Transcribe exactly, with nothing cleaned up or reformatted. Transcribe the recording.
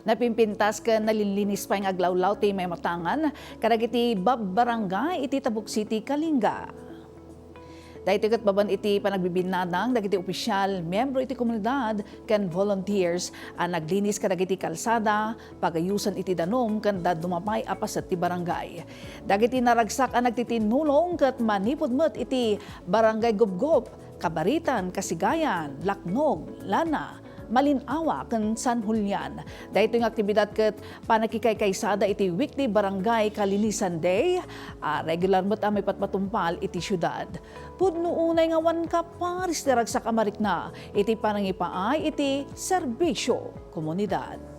Napimpintas ken nalinlinis pay nga aglawlaw ti maimatangan kadagiti bab-barangay iti Tabuk City, Kalinga. Daytoy ket babaen iti panagbibinnadang dagiti opisyal, miyembro iti komunidad, ken volunteers a naglinis kadagiti kalsada, pagayusan iti danum, ken dadduma pay a paset ti barangay. Dagiti naragsak a nagtitinulong ket manipud met iti Barangay Gubgub, Cabaritan, Kasigayan, Laknog, Lana, Malinawa, ken San Julian. Daytoy nga aktibidad ket pannakikaysada iti Weekly Barangay Kalinisan Day, a regular met a maipatpatumpal iti siudad. Pudno unay nga awan kaparis ti ragsak a marikna iti panangipaay iti serbisio komunidad.